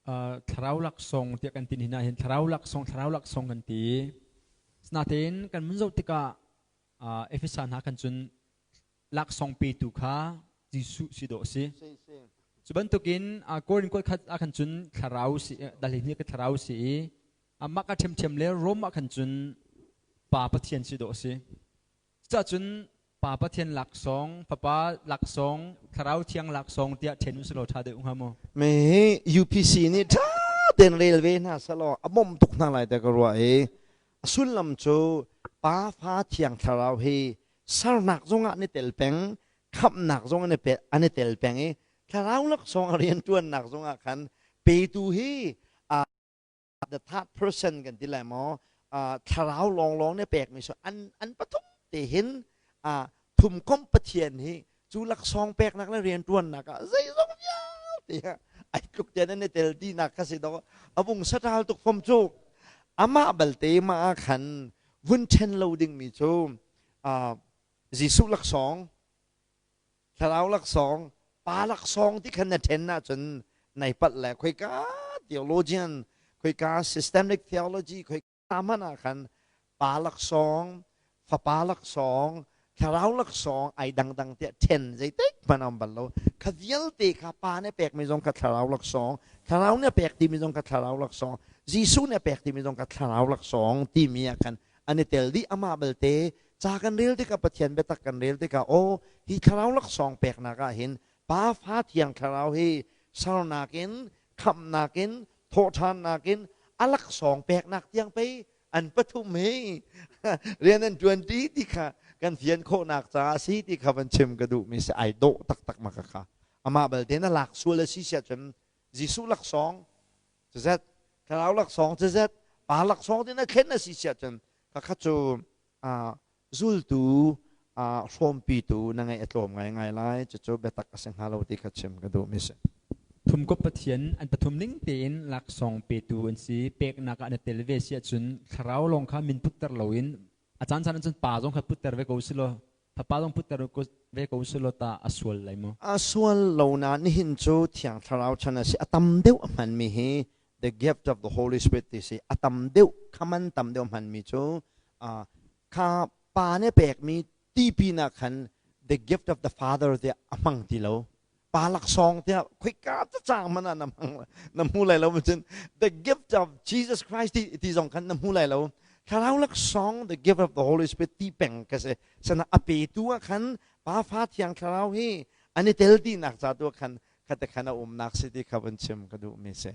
Thlarau laksawng tiah kan ti hna hin thlarau laksawng, thlarau laksawng kan ti. Natein kan mun zoh tikah Efesa hna kan cun laksawng petu kha Jesuh si dawh si. Cu bantukin Korin kuat khat ah khan cun thlarau si, dal hi ka thlarau si i amah ka ṭhiamṭhiam le Rom ah khan cun Pa Pathian si dawh si. Cucaah cun Pa Pathian laksawng, Fapa laksawng, Thlarau Thiang laksawng tiah ṭhen u silaw ṭha deuh hnga maw? Me UPC nih ṭha tein rel ve hna selaw a bawmh tuk hna lai ti ka ruah i a sullam cu Pa Fa Thiang Thlarau hi sernak zongah an i tel peng, khamhnak zong an i tel peng i Thlarau laksawng a rianṭuannak zongah khan petu hi the third person kan ti lai maw, thlarau lawnglawng nih pekmi so an pathum te hin thumkomh Pathian hi cu laksawng peknak le rianṭuannak ah zeizong vialte ai tluk tian an i tel tinak kha si dawh a vung saṭal tuk fom cu. Amah balte mah ah khan vun ṭhen lo dingmi cu Jesuh laksawng, thlarau laksawng, pa laksawng ti khan na ṭhen ahcun nai palh le khoika theologian, khoika systemic theology, khoika hmanh ah khan pa laksawng, fapa laksawng, thlarau laksawng ai dangdang tiah ṭhen zeitik hmanh a um bal lo. Kha vialte kha pa nih pekmi zong kha thlarau laksawng, thlarau nih pek timi zong kha thlarau laksawng, Jesuh nih pek timi zong kha thlarau laksawng timi ah khan an i tel dih. Amah belte ca kan rel tikah, Pathian biatak kan rel tikah, aw, hi thlarau laksawng peknak ah hin Pa Fa Thiang Thlarau hi sernak in, khamhnak in, thawhṭhannak in, a laksawng peknak tiang pei an pathum hi rian an ṭuanṭi ti kha kan fian khawhnak caah a si ti kha van chim ka duhmi si. Ai dawh taktak ma kha. Amah balte na lak sual a si siah cun Jesuh laksawng cuzet, thlarau laksawng cuzet, pa laksawng ti na thlen a si siah cun khakha cu zultu hrawmpitu na ngeih a tlawm ngaingai lai. Cucu biatak a si hnga lo ti kha chim ka duhmi si. Thumkop Pathian an pathum ning tein laksawng petu an si. Peknak ah na tel ve si ahcun thlarau lawng kha min putter loin a caan caan ahcun pa zong kha putter ve ko si law, fapa zong putter ve ko si law ta a sual lai maw? A sual lo na. Nihin cu Thiang Thlarau chan a si. A tam deuh a hmanmi hi the gift of the Holy Spirit ti si. A tam deuh khaman tam deuh hmanmi cu kha pa nih pekmi ti pinah khan the gift of the Father tiah a hmang ti lo. Pa laksawng tiah khoika cacang hmanh ah na hmang na hmu lai lo. Cun the gift of Jesus Christ ti, ti zong khan na hmu lai lo. Thlarau laksawng, the gift of the Holy Spirit ti peng ka si sana. A petu ah khan Pa Fa Thiang Thlarau hi an i tel tinak ca tu khan khate khan a umnak si ti kha vun chim ka duhmi si.